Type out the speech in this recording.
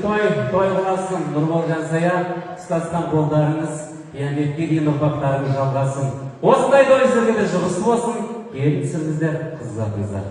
Той той болсын, Нұрбол, Жансая, ұстасқан қолдарыңыз қияметке дейін, ұрпақтарыңыз жалғасын. Осындай той сіздерге де жұғысты болсын. Келін түсіріңіздер, қыз ұзатыңыздар.